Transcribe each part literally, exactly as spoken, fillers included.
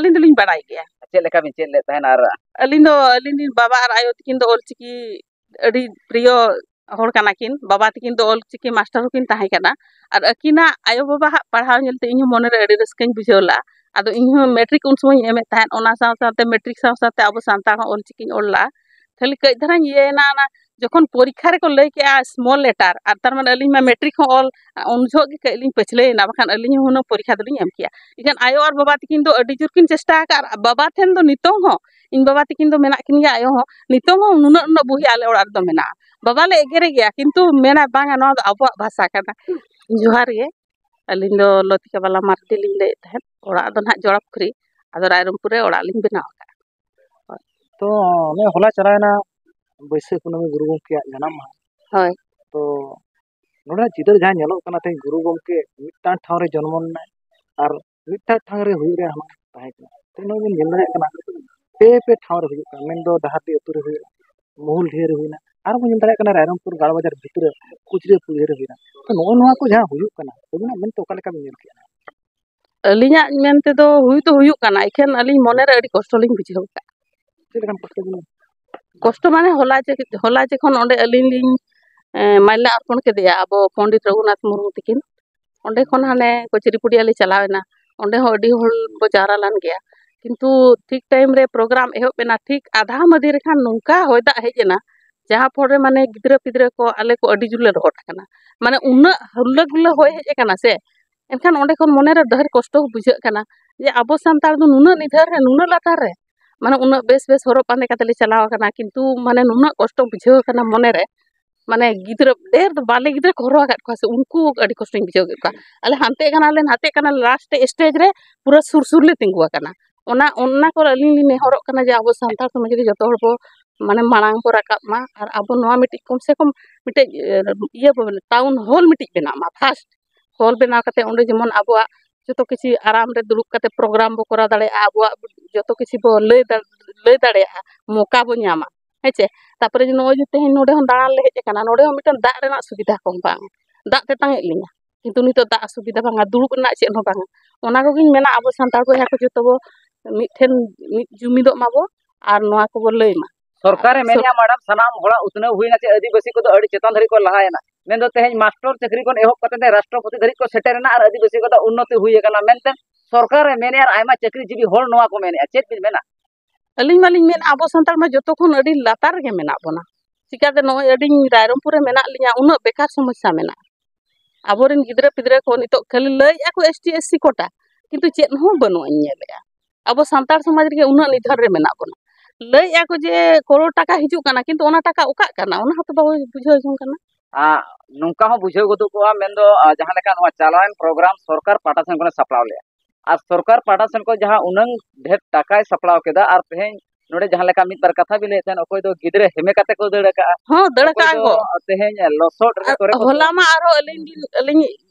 ᱟᱹᱞᱤᱧ ᱫᱚᱞᱤᱧ ᱵᱟᱲᱟᱭ ᱜᱮᱭᱟ᱾ ᱪᱮᱫ ᱞᱮᱠᱟ ᱵᱤᱱ ᱪᱮᱫ ᱞᱮᱫ ᱛᱟᱦᱮᱱᱟ? ᱟᱨ ᱟᱹᱞᱤᱧ ᱫᱚ, ᱟᱹᱞᱤᱧ ᱨᱮᱱ ᱵᱟᱵᱟ ᱟᱨ ᱟᱭᱳ ᱛᱟᱹᱠᱤᱱ ᱫᱚ ᱚᱞᱪᱤᱠᱤ ᱟᱹᱰᱤ ᱯᱨᱤᱭᱚ ᱦᱚᱲ ᱠᱟᱱᱟ ᱠᱤᱱ᱾ ᱵᱟᱵᱟ ᱛᱟᱹᱠᱤᱱ ᱫᱚ ᱚᱞᱪᱤᱠᱤ ᱢᱟᱥᱴᱟᱨ ᱦᱚᱸᱠᱤᱱ ᱛᱟᱦᱮᱸ ᱠᱟᱱᱟ᱾ ᱟᱨ ᱟᱹᱠᱤᱱᱟᱜ ᱟᱭᱳ-ᱵᱟᱵᱟᱣᱟᱜ ᱯᱟᱲᱦᱟᱣ ᱧᱮᱞᱛᱮ ᱤᱧ ᱦᱚᱸ ᱢᱚᱱᱮᱨᱮ ᱟᱹᱰᱤ ᱨᱟᱹᱥᱠᱟᱹᱧ ᱵᱩᱡᱷᱟᱹᱣ ᱞᱟᱜᱼᱟ᱾ ᱟᱫᱚ ᱤᱧ ᱦᱚᱸ ᱢᱮᱴᱨᱤᱠ ᱩᱱ ᱥᱚᱢᱚᱭ ᱤᱧ ᱮᱢᱮᱫ ᱛᱟᱦᱮᱸᱫ, ᱚᱱᱟ ᱥᱟᱶ ᱥᱟᱶᱛᱮ ᱢᱮᱴᱨᱤᱠ ᱥᱟᱶ ᱥᱟᱶᱛᱮ ᱟᱵᱚ ᱥᱟᱱᱛᱟᱲ ᱦᱚᱸ ᱚᱞᱪᱤᱠᱤᱧ ᱚᱞ ᱞᱟᱜᱼᱟ᱾ ᱠᱷᱟᱹᱞᱤ ᱠᱟᱹᱡ ᱫᱷᱟᱨᱟᱧ ᱤᱭᱟᱹᱭᱮᱱᱟ, ᱚᱱᱟ ᱡᱚᱠᱷᱚᱱ ᱯᱚᱨᱤᱠᱠᱷᱟ ᱨᱮᱠᱚ ᱞᱟᱹᱭ ᱠᱮᱜᱼᱟ small letter, ᱟᱨ ᱛᱟᱨ ᱢᱟᱱᱮ ᱟᱹᱞᱤᱧ ᱢᱟ ᱢᱮᱴᱨᱤᱠ ᱦᱚᱸ ᱚᱞ, ᱩᱱ ᱡᱚᱦᱚᱜ ᱜᱮ ᱠᱟᱹᱡ ᱞᱤᱧ ᱯᱟᱹᱪᱷᱞᱟᱹᱭᱮᱱᱟ, ᱵᱟᱠᱷᱟᱱ ᱟᱹᱞᱤᱧ ᱦᱚᱸ ᱦᱩᱱᱟᱹᱝ ᱯᱚᱨᱤᱠᱠᱷᱟ ᱫᱚᱞᱤᱧ ᱮᱢ ᱠᱮᱭᱟ᱾ ᱮᱱᱠᱷᱟᱱ ᱟᱭᱳ ᱟᱨ ᱵᱟᱵᱟ ᱛᱟᱹᱠᱤᱱ ᱫᱚ ᱟᱹᱰᱤ ᱡᱳᱨ ᱠᱤᱱ ᱪᱮᱥᱴᱟ ᱟᱠᱟᱫ, ᱟᱨ ᱵᱟᱵᱟ ᱴᱷᱮᱱ ᱫᱚ ᱱᱤᱛᱚᱝ ᱦᱚᱸ, ᱤᱧ ᱵᱟᱵᱟ ᱛᱟᱹᱠᱤᱱ ᱫᱚ ᱢᱮᱱᱟᱜ ᱠᱤᱱ ᱜᱮᱭᱟ, ᱟᱭᱳ ᱦᱚᱸ ᱱᱤᱛᱚᱝ ᱦᱚᱸ ᱱᱩᱱᱟᱹᱜ ᱱᱩᱱᱟᱹᱜ ᱵᱩᱦᱤ ᱟᱞᱮ ᱚᱲᱟᱜ ᱨᱮᱫᱚ ᱢᱮᱱᱟᱜᱼᱟ᱾ ᱵᱟᱵᱟ ᱞᱮ ᱮᱜᱮᱨᱮ ᱜᱮᱭᱟ, ᱠᱤᱱᱛᱩ ᱢᱮᱱᱟ, "ᱵᱟᱝᱟ, ᱱᱚᱣᱟ ᱫᱚ ᱟᱵᱚᱣᱟᱜ ᱵᱷᱟᱥᱟ ᱠᱟᱱᱟ᱾" ᱡᱚᱦᱟᱨ ᱜᱮ, ᱟᱹᱞᱤᱧ ᱫᱚ ᱞᱚᱛᱤᱠᱟ ᱵᱟᱞᱟ ᱢᱟᱨᱰᱤ ᱞᱤᱧ ᱞᱟᱹᱭᱮᱫ ᱛᱟᱦᱮᱸᱫ᱾ ᱚᱲᱟᱜ ᱫᱚ ᱱᱟᱦᱟᱜ ᱡᱚᱲᱟᱯᱩᱠᱷᱨᱤ, ᱟᱫᱚ ᱨᱟᱭᱨᱚᱝᱯᱩᱨ ᱨᱮ ᱚᱲᱟᱜ ᱞᱤᱧ ᱵᱮᱱᱟᱣ ᱟᱠᱟᱫᱼᱟ᱾ ᱛᱚ ᱚᱱᱮ ᱦᱚᱞᱟ ᱪᱟᱞᱟᱣᱮᱱᱟ ᱵᱟᱹᱭᱥᱟᱹᱠᱷ ᱠᱩᱱᱟᱹᱢᱤ ᱜᱩᱨᱩ ᱜᱚᱢᱠᱮᱭᱟᱜ ᱡᱟᱱᱟᱢ ᱢᱟᱦᱟ᱾ ᱦᱳᱭ᱾ ᱛᱚ ᱱᱚᱰᱮᱱᱟᱜ ᱪᱤᱛᱟᱹᱨ ᱡᱟᱦᱟᱸ ᱧᱮᱞᱚᱜ ᱠᱟᱱᱟ, ᱛᱮᱦᱮᱧ ᱜᱩᱨᱩ ᱜᱚᱢᱠᱮ ᱢᱤᱫᱴᱟᱝ ᱴᱷᱟᱶ ᱨᱮ ᱡᱚᱱᱢᱚ ᱞᱮᱱᱟᱭ ᱟᱨ ᱢᱤᱫᱴᱟᱝ ᱴᱷᱟᱶ ᱨᱮ ᱦᱩᱭᱩᱜ ᱨᱮ ᱦᱟᱱᱟ ᱛᱟᱦᱮᱸ ᱠᱟᱱᱟ᱾ ᱛᱚ ᱱᱚᱜᱼᱚᱭ ᱵᱚᱱ ᱧᱮᱞ ᱫᱟᱲᱮᱭᱟᱜ ᱠᱟᱱᱟ, ᱯᱮ ᱯᱮ ᱴᱷᱟᱶ ᱨᱮ ᱦᱩᱭᱩᱜ ᱠᱟᱱᱟ, ᱢᱮᱱᱫᱚ ᱰᱟᱦᱟᱨᱰᱤ ᱟᱹᱛᱩ ᱨᱮ ᱦᱩᱭᱩᱜᱼᱟ, ᱢᱚᱦᱩᱞᱰᱤᱦᱟᱹ ᱨᱮ ᱦᱩᱭᱱᱟ, ᱟᱨ ᱵᱚᱱ ᱧᱮᱞ ᱫᱟᱲᱮᱭᱟᱜ ᱠᱟᱱᱟ ᱨᱟᱭᱨᱚᱝᱯᱩᱨ ᱜᱟᱲ ᱵᱟᱡᱟᱨ ᱵᱷᱤᱛᱨᱤ ᱨᱮ ᱠᱩᱪᱨᱤᱭᱟᱹ ᱯᱩᱲᱤᱭᱟᱹ ᱨᱮ ᱦᱩᱭᱱᱟ᱾ ᱛᱚ ᱱᱚᱜᱼᱚ ᱱᱚᱣᱟ ᱠᱚ ᱡᱟᱦᱟᱸ ᱦᱩᱭᱩᱜ ᱠᱟᱱᱟ, ᱟᱹᱵᱤᱱᱟᱜ ᱢᱮᱱᱛᱮ ᱚᱠᱟ ᱞᱮᱠᱟ ᱵᱤᱱ ᱧᱮᱞ ᱠᱮᱫᱟ? ᱟᱹᱞᱤᱧᱟᱜ ᱢᱮᱱ ᱛᱮᱫᱚ ᱦᱩᱭ ᱫᱚ ᱦᱩᱭᱩᱜ ᱠᱟᱱᱟ, ᱮᱠᱷᱮᱱ ᱟᱹᱞᱤᱧ ᱢᱚᱱᱮᱨᱮ ᱟᱹᱰᱤ ᱠᱚᱥᱴᱚ ᱞᱤᱧ ᱵᱩᱡᱷᱟᱹᱣ ᱠᱟᱜᱼᱟ᱾ ᱪᱮᱫ ᱞᱮᱠᱟᱱ ᱠᱚᱥᱴᱚ ᱵᱤᱱ? ᱠᱚᱥᱴᱚ ᱢᱟᱱᱮ ᱦᱚᱞᱟ ᱡᱮ, ᱦᱚᱞᱟ ᱡᱚᱠᱷᱚᱱ ᱚᱸᱰᱮ ᱟᱹᱞᱤᱧ ᱞᱤᱧ, ᱮᱸ, ᱢᱟᱞᱞᱟ ᱚᱨᱯᱚᱱ ᱠᱮᱫᱮᱭᱟ ᱟᱵᱚ ᱯᱚᱱᱰᱤᱛ ᱨᱚᱜᱷᱩᱱᱟᱛᱷ ᱢᱩᱨᱢᱩ ᱛᱟᱹᱠᱤᱱ, ᱚᱸᱰᱮ ᱠᱷᱚᱱ ᱦᱟᱱᱮ ᱠᱚᱪᱨᱤᱯᱩᱲᱤᱭᱟ ᱞᱮ ᱪᱟᱞᱟᱣ ᱮᱱᱟ᱾ ᱚᱸᱰᱮ ᱦᱚᱸ ᱟᱹᱰᱤ ᱦᱚᱲ ᱵᱚ ᱡᱟᱣᱨᱟ ᱞᱮᱱ ᱜᱮᱭᱟ, ᱠᱤᱱᱛᱩ ᱴᱷᱤᱠ ᱴᱟᱭᱤᱢ ᱨᱮ ᱯᱨᱳᱜᱨᱟᱢ ᱮᱦᱚᱵ ᱮᱱᱟ, ᱴᱷᱤᱠ ᱟᱫᱷᱟ ᱢᱟᱹᱫᱷᱤ ᱨᱮᱠᱷᱟᱱ ᱱᱚᱝᱠᱟ ᱦᱚᱭ ᱫᱟᱜ ᱦᱮᱡ ᱮᱱᱟ, ᱡᱟᱦᱟᱸ ᱯᱚᱨᱮ ᱢᱟᱱᱮ ᱜᱤᱫᱽᱨᱟᱹ ᱯᱤᱫᱽᱨᱟᱹ ᱠᱚ ᱟᱞᱮ ᱠᱚ ᱟᱹᱰᱤ ᱡᱳᱨ ᱞᱮ ᱞᱚᱦᱚᱫ ᱟᱠᱟᱱᱟ᱾ ᱢᱟᱱᱮ ᱩᱱᱟᱹᱜ ᱦᱩᱞᱞᱟᱹ ᱜᱩᱞᱞᱟᱹ ᱦᱚᱭ ᱦᱮᱡ ᱟᱠᱟᱱᱟ ᱥᱮ, ᱮᱱᱠᱷᱟᱱ ᱚᱸᱰᱮ ᱠᱷᱚᱱ ᱢᱚᱱᱮᱨᱮ ᱰᱷᱮᱨ ᱠᱚᱥᱴᱚ ᱵᱩᱡᱷᱟᱹᱜ ᱠᱟᱱᱟ ᱡᱮ ᱟᱵᱚ ᱥᱟᱱᱛᱟᱲ ᱫᱚ ᱱᱩᱱᱟᱹᱜ ᱱᱤᱫᱷᱟᱹᱱ ᱨᱮ, ᱱᱩᱱᱟᱹᱜ ᱞᱟᱛᱟᱨ ᱨᱮ, ᱢᱟᱱᱮ ᱩᱱᱟᱹᱜ ᱵᱮᱥ ᱵᱮᱥ ᱦᱚᱨᱚᱜ ᱵᱟᱸᱫᱮ ᱠᱟᱛᱮ ᱞᱮ ᱪᱟᱞᱟᱣ ᱟᱠᱟᱱᱟ, ᱠᱤᱱᱛᱩ ᱢᱟᱱᱮ ᱱᱩᱱᱟᱹᱜ ᱠᱚᱥᱴᱚ ᱵᱩᱡᱷᱟᱹᱣ ᱠᱟᱱᱟ ᱢᱚᱱᱮᱨᱮ᱾ ᱢᱟᱱᱮ ᱜᱤᱫᱽᱨᱟᱹ, ᱰᱷᱮᱨ ᱫᱚ ᱵᱟᱞᱮ ᱜᱤᱫᱽᱨᱟᱹ ᱠᱚ ᱦᱚᱨᱚ ᱟᱠᱟᱫ ᱠᱚᱣᱟ ᱥᱮ, ᱩᱱᱠᱩ ᱟᱹᱰᱤ ᱠᱚᱥᱴᱚᱧ ᱵᱩᱡᱷᱟᱹᱣ ᱠᱮᱫ ᱠᱚᱣᱟ᱾ ᱟᱞᱮ ᱦᱟᱱᱛᱮ ᱠᱟᱱᱟᱞᱮ, ᱱᱟᱛᱮ ᱠᱟᱱᱟᱞᱮ, ᱞᱟᱥᱴ ᱥᱴᱮᱡᱽ ᱨᱮ ᱯᱩᱨᱟᱹ ᱥᱩᱨ ᱥᱩᱨ ᱞᱮ ᱛᱤᱸᱜᱩ ᱟᱠᱟᱱᱟ᱾ ᱚᱱᱟ, ᱚᱱᱟ ᱠᱚᱨᱮ ᱟᱹᱞᱤᱧ ᱞᱤᱧ ᱱᱮᱦᱚᱨᱚᱜ ᱠᱟᱱᱟ ᱡᱮ ᱟᱵᱚ ᱥᱟᱱᱛᱟᱲ ᱥᱚᱢᱟᱡᱽ ᱨᱮ ᱡᱚᱛᱚ ᱦᱚᱲ ᱵᱚ, ᱢᱟᱱᱮ, ᱢᱟᱲᱟᱝ ᱵᱚ ᱨᱟᱠᱟᱵ ᱢᱟ, ᱟᱨ ᱟᱵᱚ ᱱᱚᱣᱟ ᱢᱤᱫᱴᱤᱡ ᱠᱚᱢ ᱥᱮ ᱠᱚᱢ ᱢᱤᱫᱴᱤᱡ, ᱮ, ᱤᱭᱟᱹ ᱵᱚ, ᱴᱟᱣᱩᱱ ᱦᱚᱞ ᱢᱤᱫᱴᱤᱡ ᱵᱮᱱᱟᱜ ᱢᱟ ᱯᱷᱟᱥᱴ᱾ ᱦᱚᱞ ᱵᱮᱱᱟᱣ ᱠᱟᱛᱮ ᱚᱸᱰᱮ ᱡᱮᱢᱚᱱ ᱟᱵᱚᱣᱟᱜ ᱡᱚᱛᱚ ᱠᱤᱪᱷᱩ ᱟᱨᱟᱢ ᱨᱮ ᱫᱩᱲᱩᱵ ᱠᱟᱛᱮ ᱯᱨᱳᱜᱨᱟᱢ ᱵᱚ ᱠᱚᱨᱟᱣ ᱫᱟᱲᱮᱭᱟᱜᱼᱟ, ᱟᱵᱚᱣᱟᱜ ᱡᱚᱛᱚ ᱠᱤᱪᱷᱩ ᱵᱚ ᱞᱟᱹᱭ ᱫᱟ-, ᱞᱟᱹᱭ ᱫᱟᱲᱮᱭᱟᱜᱼᱟ, ᱢᱚᱠᱟ ᱵᱚ ᱧᱟᱢᱟ, ᱦᱮᱸ ᱪᱮ? ᱛᱟᱨᱯᱚᱨᱮ ᱡᱮ ᱱᱚᱜᱼᱚᱭ ᱡᱮ ᱛᱮᱦᱮᱧ ᱱᱚᱰᱮ ᱦᱚᱸ ᱫᱟᱬᱟᱱ ᱞᱮ ᱦᱮᱡ ᱟᱠᱟᱱᱟ, ᱱᱚᱰᱮ ᱦᱚᱸ ᱢᱤᱫᱴᱟᱝ ᱫᱟᱜ ᱨᱮᱱᱟᱜ ᱥᱩᱵᱤᱫᱷᱟ ᱠᱚ ᱵᱟᱝ, ᱫᱟᱜ ᱛᱮᱛᱟᱝ ᱮᱫ ᱞᱤᱧᱟ, ᱠᱤᱱᱛᱩ ᱱᱤᱛᱚᱜ ᱫᱟᱜ ᱥᱩᱵᱤᱫᱷᱟ ᱵᱟᱝᱟ, ᱫᱩᱲᱩᱵ ᱨᱮᱱᱟᱜ ᱪᱮᱫ ᱦᱚᱸ ᱵᱟᱝᱟ᱾ ᱚᱱᱟ ᱠᱚᱜᱮᱧ ᱢᱮᱱᱟ, ᱟᱵᱚ ᱥᱟᱱᱛᱟᱲ ᱵᱚᱭᱦᱟ ᱠᱚ ᱡᱚᱛᱚ ᱵᱚ ᱢᱤᱫᱴᱷᱮᱱ ᱢᱤᱫ ᱡᱩᱢᱤᱫᱚᱜ ᱢᱟᱵᱚ ᱟᱨ ᱱᱚᱣᱟ ᱠᱚᱵᱚ ᱞᱟᱹᱭ ᱢᱟ᱾ ᱥᱚᱨᱠᱟᱨᱮ ᱢᱮᱱᱮᱜᱼᱟ, ᱢᱮᱰᱟᱢ, ᱥᱟᱱᱟᱢ ᱦᱚᱲᱟᱜ ᱩᱛᱱᱟᱹᱣ ᱦᱩᱭᱱᱟ ᱪᱮ ᱟᱹᱫᱤᱵᱟᱹᱥᱤ ᱠᱚᱫᱚ ᱟᱹᱰᱤ ᱪᱮᱛᱟᱱ ᱫᱷᱟᱹᱨᱤᱡ ᱠᱚ ᱞᱟᱦᱟᱭᱮᱱᱟ? ᱢᱮᱱᱫᱚ ᱛᱮᱦᱮᱧ ᱢᱟᱥᱴᱚᱨ ᱪᱟᱹᱠᱨᱤ ᱠᱷᱚᱱ ᱮᱦᱚᱵ ᱠᱟᱛᱮ ᱛᱮᱦᱮᱧ ᱨᱟᱥᱴᱨᱚᱯᱚᱛᱤ ᱫᱷᱟᱹᱨᱤᱡ ᱠᱚ ᱥᱮᱴᱮᱨᱮᱱᱟ ᱟᱨ ᱟᱹᱫᱤᱵᱟᱹᱥᱤ ᱠᱚᱫᱚ ᱩᱱᱱᱚᱛᱤ ᱦᱩᱭ ᱟᱠᱟᱱᱟ ᱢᱮᱱᱛᱮ ᱥᱚᱨᱠᱟᱨᱮ ᱢᱮᱱᱮᱜᱼᱟ ᱟᱨ ᱟᱭᱢᱟ ᱪᱟᱹᱠᱨᱤᱡᱤᱵᱤ ᱦᱚᱲ ᱱᱚᱣᱟ ᱠᱚ ᱢᱮᱱᱮᱜᱼᱟ᱾ ᱪᱮᱫ ᱵᱤᱱ ᱢᱮᱱᱟ? ᱟᱹᱞᱤᱧ ᱢᱟᱞᱤᱧ ᱢᱮᱱᱟ, ᱟᱵᱚ ᱥᱟᱱᱛᱟᱲ ᱢᱟ ᱡᱚᱛᱚ ᱠᱷᱚᱱ ᱟᱹᱰᱤ ᱞᱟᱛᱟᱨ ᱨᱮᱜᱮ ᱢᱮᱱᱟᱜ ᱵᱚᱱᱟ᱾ ᱪᱤᱠᱟᱹᱛᱮ ᱱᱚᱜᱼᱚᱭ ᱟᱹᱞᱤᱧ ᱨᱟᱭᱨᱚᱝᱯᱩᱨ ᱨᱮ ᱢᱮᱱᱟᱜ ᱞᱤᱧᱟ, ᱩᱱᱟᱹᱜ ᱵᱮᱠᱟᱨ ᱥᱚᱢᱚᱥᱥᱟ ᱢᱮᱱᱟᱜᱼᱟ᱾ ᱟᱵᱚᱨᱮᱱ ᱜᱤᱫᱽᱨᱟᱹ ᱯᱤᱫᱽᱨᱟᱹ ᱠᱚ ᱱᱤᱛᱚᱜ ᱠᱷᱟᱹᱞᱤ ᱞᱟᱹᱭᱮᱜᱼᱟ ᱠᱚ ᱮᱥ ᱴᱤ ᱮᱥ ᱥᱤ ᱠᱳᱴᱟ, ᱠᱤᱱᱛᱩ ᱪᱮᱫ ᱦᱚᱸ ᱵᱟᱹᱱᱩᱜᱼᱟ, ᱤᱧ ᱧᱮᱞᱮᱜᱼᱟ᱾ ᱟᱵᱚ ᱥᱟᱱᱛᱟᱲ ᱥᱚᱢᱟᱡᱽ ᱨᱮᱜᱮ ᱩᱱᱟᱹᱜ ᱱᱤᱫᱷᱟᱱ ᱨᱮ ᱢᱮᱱᱟᱜ ᱵᱚᱱᱟ᱾ ᱞᱟᱹᱭᱮᱜᱼᱟ ᱠᱚ ᱡᱮ ᱠᱨᱳᱲ ᱴᱟᱠᱟ ᱦᱤᱡᱩᱜ ᱠᱟᱱᱟ, ᱠᱤᱱᱛᱩ ᱚᱱᱟ ᱴᱟᱠᱟ ᱚᱠᱟᱜ ᱠᱟᱱᱟ, ᱚᱱᱟ ᱦᱚᱸᱛᱚ ᱵᱟᱵᱚ ᱵᱩᱡᱷᱟᱹᱣ ᱡᱚᱝ ᱠᱟᱱᱟ᱾ ᱟᱨ ᱱᱚᱝᱠᱟ ᱦᱚᱸ ᱵᱩᱡᱷᱟᱹᱣ ᱜᱚᱫᱚᱜ ᱠᱚᱜᱼᱟ, ᱢᱮᱱᱫᱚ, ᱟᱨ ᱡᱟᱦᱟᱸ ᱞᱮᱠᱟ ᱱᱚᱣᱟ ᱪᱟᱞᱟᱣᱮᱱ ᱯᱨᱳᱜᱨᱟᱢ ᱥᱚᱨᱠᱟᱨ ᱯᱟᱦᱴᱟ ᱥᱮᱱ ᱠᱷᱚᱱᱮ ᱥᱟᱯᱲᱟᱣ ᱞᱮᱜᱼᱟ, ᱟᱨ ᱥᱚᱨᱠᱟᱨ ᱯᱟᱦᱴᱟ ᱥᱮᱱ ᱠᱷᱚᱱ ᱡᱟᱦᱟᱸ ᱩᱱᱟᱹᱝ ᱰᱷᱮᱨ ᱴᱟᱠᱟᱭ ᱥᱟᱯᱲᱟᱣ ᱠᱮᱫᱟ, ᱟᱨ ᱛᱮᱦᱮᱧ ᱱᱚᱰᱮ ᱡᱟᱦᱟᱸ ᱞᱮᱠᱟ ᱢᱤᱫ ᱵᱟᱨ ᱠᱟᱛᱷᱟ ᱵᱤᱱ ᱞᱟᱹᱭᱮᱫ ᱛᱟᱦᱮᱸᱫ, ᱚᱠᱚᱭ ᱫᱚ ᱜᱤᱫᱽᱨᱟᱹ ᱦᱮᱢᱮ ᱠᱟᱛᱮ ᱠᱚ ᱫᱟᱹᱲ ᱟᱠᱟᱜᱼᱟ, ᱦᱚᱸ, ᱫᱟᱹᱲ ᱚᱠᱚᱭ ᱟᱠᱟᱜᱼᱟ ᱫᱚ ᱠᱚ᱾ ᱛᱮᱦᱮᱧ ᱞᱚᱥᱚᱫ ᱨᱮ ᱟᱨ ᱠᱚᱨᱮ ᱠᱚ ᱦᱚᱞᱟ ᱢᱟ ᱟᱨᱦᱚᱸ ᱟᱹᱞᱤᱧ ᱞᱤᱧ, ᱟᱹᱞᱤᱧ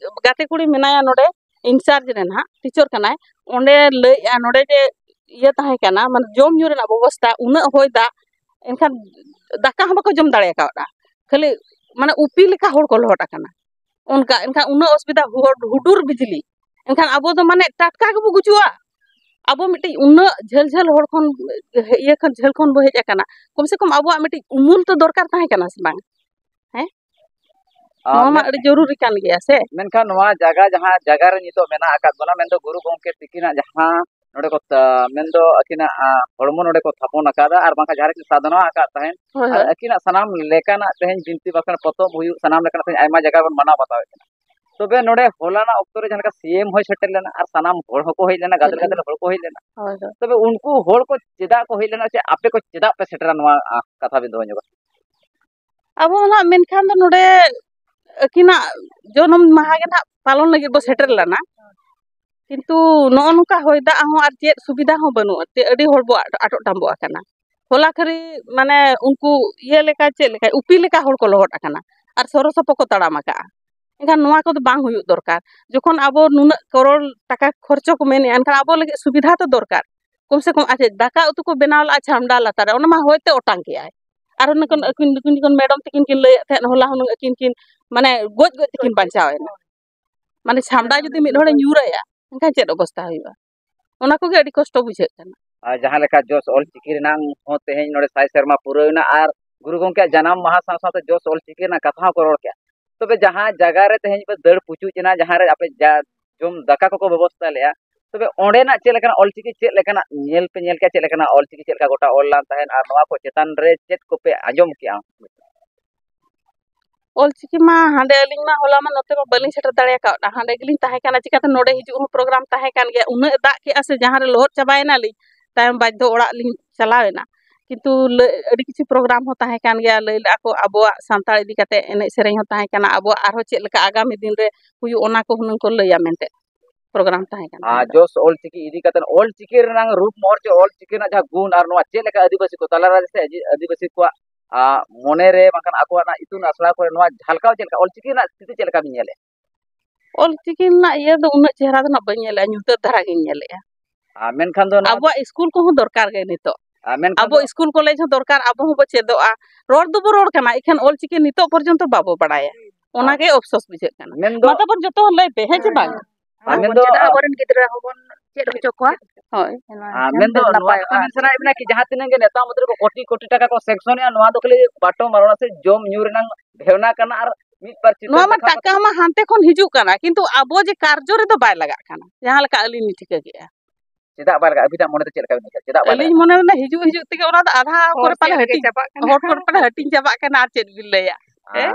ᱜᱟᱛᱮ ᱠᱩᱲᱤ ᱢᱮᱱᱟᱭᱟ ᱱᱚᱰᱮ, ᱤᱱᱪᱟᱨᱡᱽ ᱨᱮ ᱱᱟᱦᱟᱜ, ᱴᱤᱪᱟᱨ ᱠᱟᱱᱟᱭ, ᱚᱸᱰᱮ ᱞᱟᱹᱭᱮᱜᱼᱟ ᱱᱚᱰᱮ ᱡᱮ ᱤᱭᱟᱹ ᱛᱟᱦᱮᱸ ᱠᱟᱱᱟ, ᱢᱟᱱᱮ ᱡᱚᱢ ᱧᱩ ᱨᱮᱱᱟᱜ ᱵᱮᱵᱚᱥᱛᱷᱟ, ᱩᱱᱟᱹᱜ ᱦᱚᱭ ᱫᱟᱜ, ᱮᱱᱠᱷᱟᱱ ᱫᱟᱠᱟ ᱦᱚᱸ ᱵᱟᱠᱚ ᱡᱚᱢ ᱫᱟᱲᱮ ᱠᱟᱣᱫᱟ, ᱠᱷᱟᱹᱞᱤ ᱢᱟᱱᱮ ᱩᱯᱤ ᱞᱮᱠᱟ ᱦᱚᱲ ᱠᱚ ᱞᱚᱦᱚᱫ ᱟᱠᱟᱱᱟ᱾ ᱚᱱᱠᱟ, ᱮᱱᱠᱷᱟᱱ ᱩᱱᱟᱹᱜ ᱚᱥᱩᱵᱤᱫᱷᱟ, ᱦᱩᱰ-, ᱦᱩᱰᱩᱨ ᱵᱤᱡᱽᱞᱤ, ᱮᱱᱠᱷᱟᱱ ᱟᱵᱚ ᱫᱚ ᱢᱟᱱᱮ ᱴᱟᱴᱠᱟ ᱜᱮᱵᱚ ᱜᱩᱡᱩᱜᱼᱟ᱾ ᱟᱵᱚ ᱢᱤᱫᱴᱤᱡ ᱩᱱᱟᱹᱜ ᱡᱷᱟᱹᱞ ᱡᱷᱟᱹᱞ ᱦᱚᱲ ᱠᱷᱚᱱ, ᱤᱭᱟᱹ ᱠᱷᱚᱱ, ᱡᱷᱟᱹᱞ ᱠᱷᱚᱱ ᱵᱚ ᱦᱮᱡ ᱟᱠᱟᱱᱟ, ᱠᱚᱢ ᱥᱮ ᱠᱚᱢ ᱟᱵᱚᱣᱟᱜ ᱢᱤᱫᱴᱤᱡ ᱩᱢᱩᱞ ᱛᱚ ᱫᱚᱨᱠᱟᱨ ᱛᱟᱦᱮᱸ ᱠᱟᱱᱟ ᱥᱮ ᱵᱟᱝ? ᱦᱮᱸ, ᱟᱨ ᱱᱚᱣᱟ ᱢᱟ ᱢᱮᱱ-, ᱟᱹᱰᱤ ᱡᱚᱨᱩᱨᱤ ᱠᱟᱱ ᱜᱮᱭᱟ ᱥᱮ᱾ ᱢᱮᱱᱠᱷᱟᱱ ᱱᱚᱣᱟ ᱡᱟᱭᱜᱟ, ᱡᱟᱦᱟᱸ ᱡᱟᱭᱜᱟ ᱨᱮ ᱱᱤᱛᱚᱜ ᱢᱮᱱᱟᱜ ᱟᱠᱟᱫ ᱵᱚᱱᱟ, ᱢᱮᱱᱫᱚ ᱜᱩᱨᱩ ᱜᱚᱢᱠᱮ ᱛᱤᱠᱤᱱᱟᱜ ᱡᱟᱦᱟᱸ ᱱᱚᱰᱮ ᱠᱚ ᱛᱟ-, ᱢᱮᱱᱫᱚ ᱟᱹᱠᱤᱱᱟᱜ, ᱟ, ᱦᱚᱲᱢᱚ ᱱᱚᱰᱮ ᱠᱚ ᱛᱷᱟᱯᱚᱱ ᱟᱠᱟᱫᱟ ᱟᱨ ᱵᱟᱝᱠᱷᱟᱱ ᱡᱟᱦᱟᱸ ᱨᱮᱠᱤᱱ ᱥᱟᱫᱷᱚᱱᱟ ᱟᱠᱟᱫ ᱛᱟᱦᱮᱸᱫ, ᱦᱳᱭ, ᱟᱨ ᱦᱳᱭ᱾ ᱟᱹᱠᱤᱱᱟᱜ ᱥᱟᱱᱟᱢ ᱞᱮᱠᱟᱱᱟᱜ ᱛᱮᱦᱮᱧ ᱵᱤᱱᱛᱤ ᱵᱟᱠᱷᱮᱬ, ᱯᱚᱛᱚᱵ ᱦᱩᱭᱩᱜ, ᱥᱟᱱᱟᱢ ᱞᱮᱠᱟᱱᱟᱜ ᱛᱮᱦᱮᱧ ᱟᱭᱢᱟ ᱡᱟᱭᱜᱟ ᱵᱚᱱ ᱢᱟᱱᱟᱣ ᱵᱟᱛᱟᱣᱮᱫ ᱠᱟᱱᱟ᱾ ᱛᱚᱵᱮ ᱱᱚᱰᱮ ᱦᱚᱞᱟᱱᱟᱜ ᱚᱠᱛᱚ ᱨᱮ ᱡᱟᱦᱟᱸ ᱞᱮᱠᱟ ᱥᱤ ᱮᱢ ᱦᱚᱸᱭ ᱥᱮᱴᱮᱨ ᱞᱮᱱᱟ ᱟᱨ ᱥᱟᱱᱟᱢ ᱦᱚᱲ ᱦᱚᱸᱠᱚ ᱦᱮᱡ ᱞᱮᱱᱟ, ᱦᱮᱡ ᱜᱟᱫᱮᱞ ᱞᱮᱱᱟ᱾ ᱜᱟᱫᱮᱞ ᱦᱚᱲ ᱠᱚ ᱦᱮᱡ ᱞᱮᱱᱟ᱾ ᱦᱳᱭ, ᱦᱳᱭ᱾ ᱛᱚᱵᱮ ᱩᱱᱠᱩ ᱦᱚᱲ ᱠᱚ ᱪᱮᱫᱟᱜ ᱠᱚ ᱦᱮᱡ ᱞᱮᱱᱟ, ᱥᱮ ᱟᱯᱮ ᱠᱚ ᱪᱮᱫᱟᱜ ᱯᱮ ᱥᱮᱴᱮᱨᱟ, ᱱᱚᱣᱟ, ᱟ, ᱠᱟᱛᱷᱟ ᱵᱤᱱ ᱫᱚᱦᱚ ᱧᱚᱜᱟ? ᱟᱵᱚ ᱱᱟᱜ ᱢᱮᱱᱠᱷᱟᱱ ᱫᱚ ᱱᱚᱰᱮ ᱟᱹᱠᱤᱱᱟᱜ ᱡᱚᱱᱚᱢ ᱢᱟᱦᱟ ᱜᱮ ᱱᱟᱜ ᱯᱟᱞᱚᱱ ᱞᱟᱹᱜᱤᱫ ᱵᱚ ᱥᱮᱴᱮᱨ ᱞᱮᱱᱟ, ᱠᱤᱱᱛᱩ ᱱᱚᱜᱼᱚ ᱱᱚᱝᱠᱟ ᱦᱚᱭ ᱫᱟᱜ ᱦᱚᱸ ᱟᱨ ᱪᱮᱫ ᱥᱩᱵᱤᱫᱷᱟ ᱦᱚᱸ ᱵᱟᱹᱱᱩᱜᱼᱟ, ᱛᱮ ᱟᱹᱰᱤ ᱦᱚᱲ ᱵᱚ ᱟᱴ-, ᱟᱴᱚᱜ ᱴᱟᱢᱵᱚᱜ ᱟᱠᱟᱱᱟ᱾ ᱦᱚᱞᱟ ᱠᱷᱟᱹᱨᱤ ᱢᱟᱱᱮ ᱩᱱᱠᱩ ᱤᱭᱟᱹ ᱞᱮᱠᱟ, ᱪᱮᱫ ᱞᱮᱠᱟ ᱩᱯᱤ ᱞᱮᱠᱟ ᱦᱚᱲ ᱠᱚ ᱞᱚᱦᱚᱫ ᱟᱠᱟᱱᱟ ᱟᱨ ᱥᱚᱨᱚ ᱥᱚᱯᱚ ᱠᱚ ᱛᱟᱲᱟᱢ ᱟᱠᱟᱜᱼᱟ᱾ ᱮᱱᱠᱷᱟᱱ ᱱᱚᱣᱟ ᱠᱚᱫᱚ ᱵᱟᱝ ᱦᱩᱭᱩᱜ ᱫᱚᱨᱠᱟᱨ᱾ ᱡᱚᱠᱷᱚᱱ ᱟᱵᱚ ᱱᱩᱱᱟᱹᱜ ᱠᱚᱨᱳᱲ ᱴᱟᱠᱟ ᱠᱷᱚᱨᱪᱚ ᱠᱚ ᱢᱮᱱᱮᱜᱼᱟ, ᱮᱱᱠᱷᱟᱱ ᱟᱵᱚ ᱞᱟᱹᱜᱤᱫ ᱥᱩᱵᱤᱫᱷᱟ ᱛᱚ ᱫᱚᱨᱠᱟᱨ᱾ ᱠᱚᱢ ᱥᱮ ᱠᱚᱢ ᱟᱪᱪᱷᱟ, ᱫᱟᱠᱟ ᱩᱛᱩ ᱠᱚ ᱵᱮᱱᱟᱣ ᱞᱟᱜᱼᱟ ᱪᱷᱟᱢᱰᱟ ᱞᱟᱛᱟᱨ ᱨᱮ, ᱚᱱᱟ ᱢᱟ ᱦᱚᱭ ᱛᱮ ᱚᱴᱟᱝ ᱠᱮᱜᱼᱟᱭ᱾ ᱟᱨ ᱱᱩᱠᱤᱱ ᱟᱹᱠᱤᱱ, ᱱᱩᱠᱤᱱ ᱡᱚᱠᱷᱚᱱ ᱢᱮᱰᱚᱢ ᱛᱟᱹᱠᱤᱱ ᱠᱤᱱ ᱞᱟᱹᱭᱮᱫ ᱛᱟᱦᱮᱸᱫ, ᱦᱚᱞᱟ ᱦᱩᱱᱟᱹᱝ ᱟᱹᱠᱤᱱ ᱠᱤᱱ, ᱢᱟᱱᱮ, ᱜᱚᱡ ᱜᱚᱡ ᱛᱮᱠᱤᱱ ᱵᱟᱧᱪᱟᱣ ᱮᱱᱟ᱾ ᱢᱟᱱᱮ, ᱪᱷᱟᱢᱰᱟ ᱡᱩᱫᱤ ᱢᱤᱫ ᱦᱚᱲᱮ ᱧᱩᱨ ᱟᱭᱟ, ᱮᱱᱠᱷᱟᱱ ᱪᱮᱫ ᱚᱵᱚᱥᱛᱟ ᱦᱩᱭᱩᱜᱼᱟ? ᱚᱱᱟ ᱠᱚᱜᱮ ᱟᱹᱰᱤ ᱠᱚᱥᱴᱚ ᱵᱩᱡᱷᱟᱹᱜ ᱠᱟᱱᱟ᱾ ᱟᱨ ᱡᱟᱦᱟᱸ ᱞᱮᱠᱟ ᱡᱚᱥ ᱚᱞᱪᱤᱠᱤ ᱨᱮᱱᱟᱜ ᱦᱚᱸ ᱛᱮᱦᱮᱧ ᱱᱚᱰᱮ ᱥᱟᱭ ᱥᱮᱨᱢᱟ ᱯᱩᱨᱟᱹᱣ ᱮᱱᱟ, ᱟᱨ ᱜᱩᱨᱩ ᱜᱚᱢᱠᱮᱭᱟᱜ ᱡᱟᱱᱟᱢ ᱢᱟᱦᱟ ᱥᱟᱶ ᱥᱟᱶᱛᱮ ᱡᱚᱥ ᱚᱞᱪᱤᱠᱤ ᱨᱮᱱᱟᱜ ᱠᱟᱛᱷᱟ ᱦᱚᱸᱠᱚ ᱨᱚᱲ ᱠᱮᱜᱼᱟ᱾ ᱛᱚᱵᱮ ᱡᱟᱦᱟᱸ ᱡᱟᱭᱜᱟ ᱨᱮ ᱛᱮᱦᱮᱧ ᱯᱮ ᱫᱟᱹᱲ ᱯᱩᱪᱩᱡ ᱮᱱᱟ, ᱡᱟᱦᱟᱸ ᱨᱮ ᱟᱯᱮ ᱡᱟ ᱡᱚᱢ ᱫᱟᱠᱟ ᱠᱚᱠᱚ ᱵᱮᱵᱚᱥᱛᱷᱟ ᱞᱮᱜᱼᱟ, ᱛᱚᱵᱮ ᱚᱸᱰᱮᱱᱟᱜ ᱪᱮᱫ ᱞᱮᱠᱟᱱᱟᱜ ᱚᱞᱪᱤᱠᱤ, ᱪᱮᱫ ᱞᱮᱠᱟᱱᱟᱜ ᱧᱮᱞ ᱯᱮ ᱧᱮᱞ ᱠᱮᱜᱼᱟ, ᱪᱮᱫ ᱞᱮᱠᱟᱱᱟᱜ ᱚᱞᱪᱤᱠᱤ ᱪᱮᱫ ᱞᱮᱠᱟ ᱜᱚᱴᱟ ᱚᱞ ᱞᱮᱱ ᱛᱟᱦᱮᱸᱫ, ᱟᱨ ᱱᱚᱣᱟ ᱠᱚ ᱪᱮᱛᱟᱱ ᱨᱮ ᱪᱮᱫ ᱠᱚᱯᱮ ᱟᱸᱡᱚᱢ ᱠᱮᱜᱼᱟ? ᱚᱞᱪᱤᱠᱤ ᱢᱟ ᱦᱟᱸᱰᱮ ᱟᱹᱞᱤᱧ ᱢᱟ ᱦᱚᱞᱟ ᱢᱟ ᱱᱚᱛᱮ ᱢᱟ ᱵᱟᱹᱞᱤᱧ ᱥᱮᱴᱮᱨ ᱫᱟᱲᱮ ᱠᱟᱣᱫᱟ, ᱦᱟᱸᱰᱮ ᱜᱮᱞᱤᱧ ᱛᱟᱦᱮᱸ ᱠᱟᱱᱟ, ᱪᱤᱠᱟᱹᱛᱮ ᱱᱚᱰᱮ ᱦᱤᱡᱩᱜ ᱦᱚᱸ ᱯᱨᱳᱜᱨᱟᱢ ᱛᱟᱦᱮᱸ ᱠᱟᱱ ᱜᱮᱭᱟ, ᱩᱱᱟᱹᱜ ᱫᱟᱜ ᱠᱮᱜᱼᱟ ᱥᱮ ᱡᱟᱦᱟᱸ ᱨᱮ ᱞᱚᱦᱚᱫ ᱪᱟᱵᱟᱭᱮᱱᱟᱞᱤᱧ, ᱛᱟᱭᱚᱢ ᱵᱟᱫᱽᱫᱷᱚ ᱚᱲᱟᱜ ᱞᱤᱧ ᱪᱟᱞᱟᱣᱮᱱᱟ᱾ ᱠᱤᱱᱛᱩ ᱞᱟᱹᱭ, ᱟᱹᱰᱤ ᱠᱤᱪᱷᱩ ᱯᱨᱳᱜᱨᱟᱢ ᱦᱚᱸ ᱛᱟᱦᱮᱸ ᱠᱟᱱ ᱜᱮᱭᱟ, ᱞᱟᱹᱭ ᱞᱮᱜᱼᱟ ᱠᱚ ᱟᱵᱚᱣᱟᱜ ᱥᱟᱱᱛᱟᱲ ᱤᱫᱤ ᱠᱟᱛᱮ ᱮᱱᱮᱡ ᱥᱮᱨᱮᱧ ᱦᱚᱸ ᱛᱟᱦᱮᱸ ᱠᱟᱱᱟ, ᱟᱵᱚᱣᱟᱜ ᱟᱨᱦᱚᱸ ᱪᱮᱫ ᱞᱮᱠᱟ ᱟᱜᱟᱢᱤ ᱫᱤᱱ ᱨᱮ ᱦᱩᱭᱩᱜ ᱚᱱᱟ ᱠᱚ ᱦᱩᱱᱟᱹᱝ ᱠᱚ ᱞᱟᱹᱭᱟ ᱢᱮᱱᱛᱮ ᱯᱨᱳᱜᱨᱟᱢ ᱛᱟᱦᱮᱸ ᱠᱟᱱᱟ᱾ ᱟᱨ ᱡᱚᱥ ᱚᱞᱪᱤᱠᱤ ᱤᱫᱤ ᱠᱟᱛᱮ, ᱚᱞᱪᱤᱠᱤ ᱨᱮᱱᱟᱜ ᱨᱩᱯ ᱢᱚᱦᱚᱨ ᱪᱮ ᱚᱞᱪᱤᱠᱤ ᱨᱮᱱᱟᱜ ᱡᱟᱦᱟᱸ ᱜᱩᱱ ᱟᱨ ᱱᱚᱣᱟ ᱪᱮᱫ ᱞᱮᱠᱟ ᱟᱹᱫᱤᱵᱟᱹᱥᱤ ᱠᱚ ᱛᱟᱞᱟᱨᱮ ᱥᱮ ᱟᱹᱫᱤ-, ᱟᱹᱫᱤᱵᱟᱹᱥᱤ ᱠᱚᱣᱟᱜ, ᱟ, ᱢᱚᱱᱮ ᱨᱮ ᱵᱟᱝᱠᱷᱟᱱ ᱟᱠᱚᱣᱟᱜ ᱚᱱᱟ ᱤᱛᱩᱱ ᱟᱥᱲᱟ ᱠᱚᱨᱮ ᱱᱚᱣᱟ ᱡᱷᱟᱞᱠᱟᱣ ᱪᱮᱫ ᱞᱮᱠᱟ, ᱚᱞᱪᱤᱠᱤ ᱨᱮᱱᱟᱜ ᱥᱛᱷᱤᱛᱤ ᱪᱮᱫ ᱞᱮᱠᱟ ᱵᱤᱱ ᱧᱮᱞᱮᱫᱼᱟ? ᱚᱞᱪᱤᱠᱤ ᱨᱮᱱᱟᱜ ᱤᱭᱟᱹ ᱫᱚ ᱩᱱᱟᱹᱜ ᱪᱮᱦᱨᱟ ᱫᱚ ᱱᱟᱜ ᱵᱟᱹᱧ ᱧᱮᱞᱮᱫᱼᱟ, ᱧᱩᱛᱟᱹᱛ ᱫᱷᱟᱨᱟ ᱜᱤᱧ ᱧᱮᱞᱮᱫᱼᱟ᱾ ᱟᱨ ᱢᱮᱱᱠᱷᱟᱱ ᱫᱚ ᱱᱚᱣᱟ ᱟᱵᱚᱣᱟᱜ ᱥᱠᱩᱞ ᱠᱚᱦᱚᱸ ᱫᱚᱨᱠᱟᱨ ᱜᱮ ᱱᱤᱛᱚᱜ᱾ ᱟᱨ ᱢᱮᱱᱠᱷᱟᱱ ᱟᱵᱚ ᱫᱚ ᱥᱠᱩᱞ ᱠᱚᱞᱮᱡᱽ ᱦᱚᱸ ᱫᱚᱨᱠᱟᱨ, ᱟᱵᱚ ᱦᱚᱸᱵᱚ ᱪᱮᱫᱚᱜᱼᱟ᱾ ᱨᱚᱲ ᱫᱚᱵᱚ ᱨᱚᱲ ᱠᱟᱱᱟ, ᱮᱠᱷᱟᱱ ᱚᱞᱪᱤᱠᱤ ᱱᱤᱛᱚᱜ ᱯᱚᱨᱡᱚᱱᱛᱚ ᱵᱟᱵᱚ ᱵᱟᱲᱟᱭᱟ᱾ ᱚᱱᱟ ᱟᱨ ᱜᱮ ᱟᱯᱥᱳᱥ ᱵᱩᱡᱷᱟᱹᱜ ᱠᱟᱱᱟ᱾ ᱢᱮᱱᱫᱚ ᱢᱟ ᱛᱟᱵᱚᱱ ᱡᱚᱛᱚ ᱦᱚᱲ ᱞᱟᱹᱭ ᱯᱮ, ᱦᱮᱸ ᱪᱮ ᱵᱟᱝ? ᱟᱨ ᱢᱮᱱᱫᱚ ᱪᱮᱫᱟᱜ ᱟᱵᱚᱨᱮᱱ ᱜᱤᱫᱽᱨᱟᱹ ᱦᱚᱸᱵᱚᱱ ᱪᱮᱫ ᱦᱚᱪᱚ ᱠᱚᱣᱟ? ᱦᱳᱭ᱾ ᱟᱨ ᱢᱮᱱᱫᱚ ᱱᱟᱯᱟᱭᱚᱜᱼᱟ᱾ ᱱᱚᱣᱟ ᱠᱟᱛᱷᱟ ᱢᱮᱱ ᱥᱟᱱᱟᱭᱮᱫ ᱵᱮᱱᱟ ᱠᱤ ᱡᱟᱦᱟᱸ ᱛᱤᱱᱟᱹᱜ ᱜᱮ ᱱᱮᱛᱟ ᱢᱚᱱᱛᱨᱤ ᱠᱚ ᱠᱳᱴᱤ ᱠᱳᱴᱤ ᱴᱟᱠᱟ ᱠᱚ ᱥᱮᱠᱥᱚᱱᱮᱜᱼᱟ, ᱱᱚᱣᱟ ᱫᱚ ᱠᱷᱟᱹᱞᱤ ᱵᱟᱴᱚ ᱢᱟᱨᱚᱬᱟ ᱥᱮ ᱡᱚᱢ ᱧᱩ ᱨᱮᱱᱟᱝ ᱵᱷᱮᱣᱱᱟ ᱠᱟᱱᱟ ᱟᱨ ᱢᱤᱫ ᱵᱟᱨ ᱪᱤᱛᱟᱹᱨ ᱱᱚᱣᱟ ᱢᱟ ᱫᱮᱠᱷᱟᱣ ᱴᱟᱠᱟ ᱠᱟᱛᱮ ᱢᱟ ᱦᱟᱱᱛᱮ ᱠᱷᱚᱱ ᱦᱤᱡᱩᱜ ᱠᱟᱱᱟ, ᱠᱤᱱᱛᱩ ᱟᱵᱚ ᱡᱮ ᱠᱟᱨᱡᱚ ᱨᱮᱫᱚ ᱵᱟᱭ ᱞᱟᱜᱟᱜ ᱠᱟᱱᱟ, ᱡᱟᱦᱟᱸ ᱞᱮᱠᱟ ᱟᱹᱞᱤᱧ ᱞᱤᱧ ᱴᱷᱤᱠᱟᱹ ᱠᱮᱜᱼᱟ᱾ ᱪᱮᱫᱟᱜ ᱵᱟᱭ ᱞᱟᱜᱟᱜᱼᱟ? ᱟᱹᱵᱤᱱᱟᱜ ᱢᱚᱱᱮ ᱛᱮ ᱪᱮᱫ ᱞᱮᱠᱟ ᱵᱤᱱ ᱩᱭᱦᱟᱹᱨᱟ? ᱪᱮᱫᱟᱜ ᱵᱟᱭ ᱟᱹᱞᱤᱧ ᱞᱟᱜᱟᱜᱼᱟ? ᱢᱚᱱᱮ ᱢᱮᱱᱟ ᱦᱤᱡᱩᱜ ᱦᱤᱡᱩᱜ ᱛᱮᱜᱮ ᱚᱱᱟ ᱫᱚ ᱟᱫᱷᱟ ᱦᱚᱲ ᱠᱚᱨᱮ ᱯᱟᱞᱮ ᱥᱮᱫ ᱜᱮ ᱦᱟᱹᱴᱤᱧ, ᱪᱟᱵᱟᱜ ᱠᱟᱱᱟ᱾ ᱦᱚᱲ ᱠᱚᱨᱮ ᱯᱟᱞᱮ ᱦᱟᱹᱴᱤᱧ ᱪᱟᱵᱟᱜ ᱠᱟᱱᱟ, ᱟᱨ ᱪᱮᱫ ᱵᱤᱱ ᱞᱟᱹᱭᱟ? ᱟᱨ ᱦᱮᱸ?